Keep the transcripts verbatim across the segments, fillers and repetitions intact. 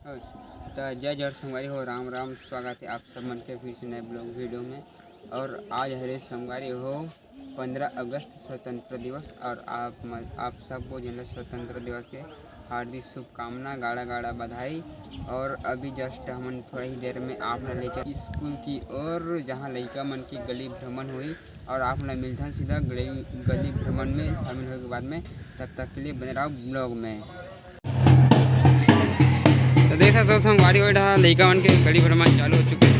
त जय जोहार संगवारी हो, राम राम, स्वागत है आप सब मन के फिर से नए ब्लॉग वीडियो में। और आज हरे संगवारी हो पंद्रह अगस्त स्वतंत्र दिवस, और आप म-, आप सबो झन ल स्वतंत्र दिवस के हार्दिक शुभकामना, गाड़ा गाड़ा बधाई। और अभी जस्ट हमन थोड़ा ही देर में आप ल ले चल स्कूल की ओर, जहाँ लइका मन की गली भ्रमण होही, और आप ल मिलथन सीधा गली, गली भ्रमण में शामिल होए के बाद में। तब तक के लिए बने रहो ब्लॉग में। तो देख सकते हो संगवारी हो, लइका मन के गली भ्रमण चालू हो चुके हैं।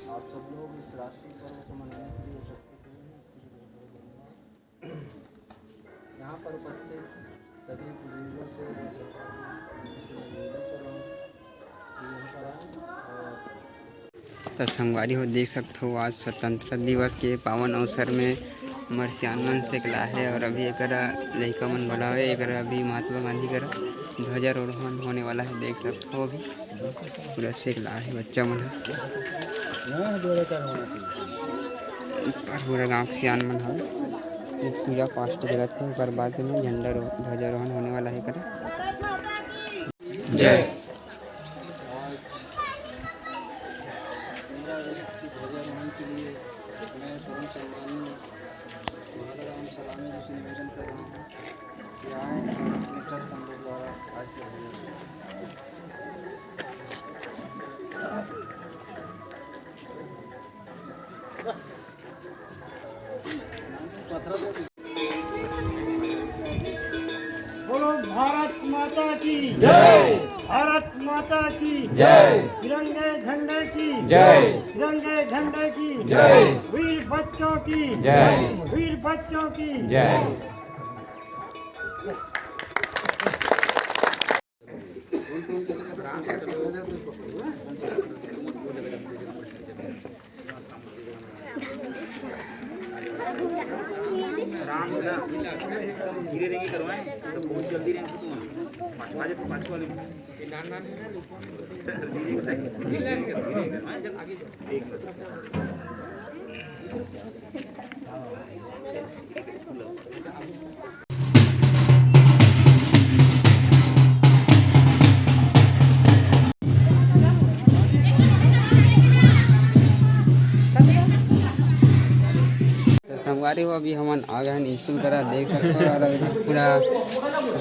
आप सब लोग इस राष्ट्रीय पर्व को मनाने के लिए उपस्थित हुए हैं, इसके लिए बहुत बहुत धन्यवाद। यहाँ पर उपस्थित सभी बुजुर्गों से, मैं निवेदन कर रहा हूँ कि यहाँ पर आएँ और तो संगवारी हो, देख सकत हो, आज स्वतंत्रता दिवस के पावन अवसर में हमर सियान मन सेकला हे और अभी एकरा लइका मन बोलावे, एकरा अभी महात्मा गांधी कर ध्वजारोहण होने वाला है। देख सकत हो, अभी पूरा सेकला हे बच्चा मन ह। और पूरा गांव के सियान मन ह पूजा पाठ करत हे, ओकर बाद में झंडा रो-, ध्वजारोहण होने वाला है एकरा। जय। आज पंद्रह अगस्त की ध्वजारोहण के लिए मैं परम सम्माननीय महाराजा राम सलामी जी से निवेदन कर रहा हूँ कि आए और अपने कर कमलों द्वारा आज के ध्वजारोहण बोलो भारत माता की जय। भारत माता की जय। तिरंगे झंडे की जय। तिरंगे झंडे की जय। वीर बच्चों की जय। वीर बच्चों की जय। तो संगवारी हो, अभी हमन आ गए हैं स्कूल करा, देख सकते हो। और अभी पूरा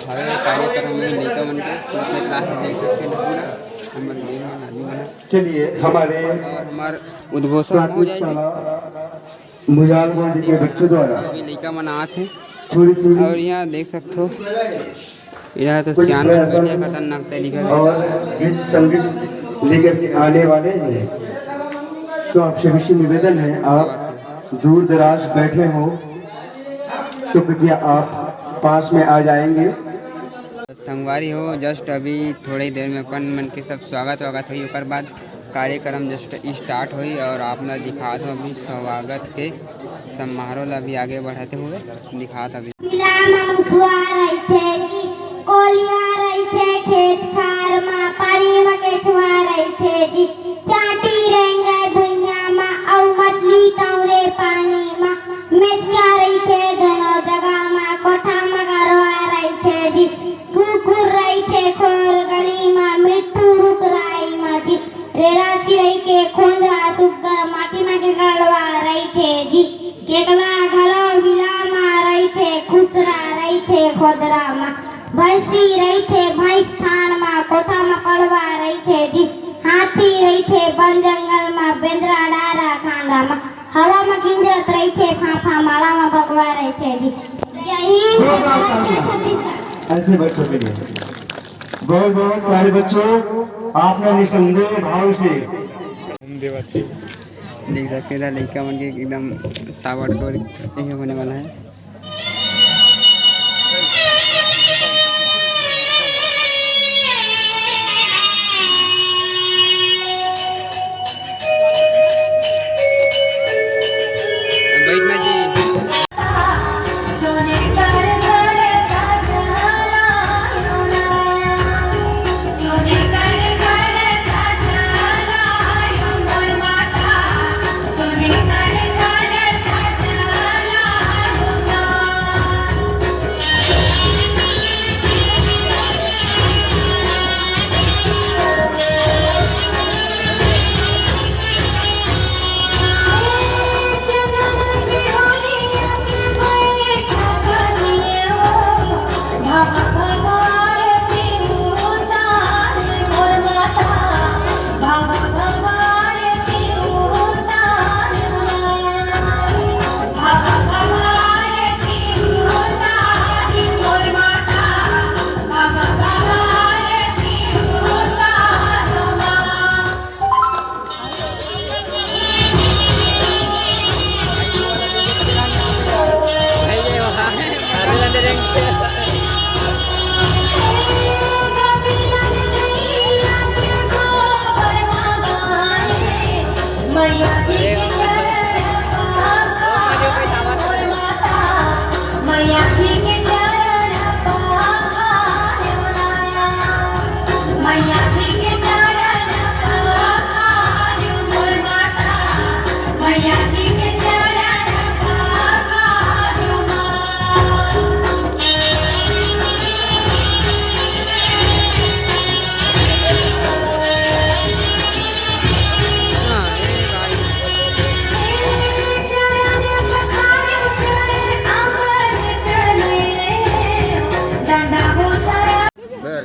हवे कार्यक्रम में लइका मन के पूरा set रहा है, देख सकते हो पूरा हमर main मन आदमी मन। चलिए, हमारे और हमार उद्घोषक प्राथमिक महोदय जी शाला मुजालगंज के बच्चों द्वारा अभी लइका मन आत हे। थोड़ी सी और यहाँ देख सकते हो, यहाँ तो कुछ सियान मन प्रयास बैठे, खतरनाक तरीका से और गीत संगीत लेकर के आने वाले हैं। तो आप सभी से निवेदन है, आप दूर दराज बैठे हो तो कृपया आप पास में आ जाएंगे। संगवारी हो, just अभी थोड़ी देर में अपन मन के सब स्वागत वागत होई, ओकर बाद कार्यक्रम just start होई और आप ला दिखात हो अभी स्वागत के समारोह ला अभी आगे बढ़ाते हुए दिखात अभी। जिला म मुखवा रहिथे जी, कोलिया रहिथे खेत खार म, पानी म केचुआ रहिथे जी, चाटी रेंगे भुइयां म, अउ मछली तौरे पानी म, मेचका रहिथे दोनों जगह म, कोठा म गरवा रहिथे जी, कुकुर रहिथे खोर गली म, मिट्ठू रुख राई म जी, रेरा चिरई के खोंधरा सुग्घर माटी म के गड़वा रहिथे जी, केकला घलो बिला म रहिथे, खुसरा रहिथे खोदरा म, भैंसी रहिथे भैंस थान म, कोठा म पड़वा रहिथे जी, हाथी रहिथे बन जंगल म, बेंदरा डारा खांधा म, रहे थे अभी। जय हिंद, जोरदार तालियां। जय छत्तीसगढ़। ऐसे बच्चों के लिए। बहुत बहुत प्यारे बच्चों, आपने निसंदेह भाव से देख सकते हैं, लड़का मन के एकदम ताबड़तोड़ ये होने वाला है। बैठना जी।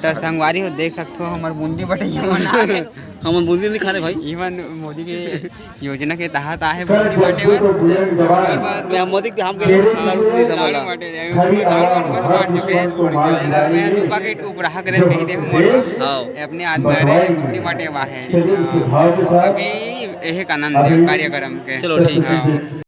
त संगवारी हो, देख सकथो, हमर बूंदी बटइया मन आ गे। हमन बूंदी नहीं खाने भाई। इवन मोदी के योजना के तहत आहे बूंदी बांटे बर। मैं मोदी के हम के लालू नहीं समझ ला। लालू बांटे जाए। मैं दू पैकेट उपराहा करे कही दे मोर। हाँ। अपने आदमी रे बूंदी बांटे वा है। अभी यही आनंद है कार्यक्रम के। चलो ठीक है। हाँ।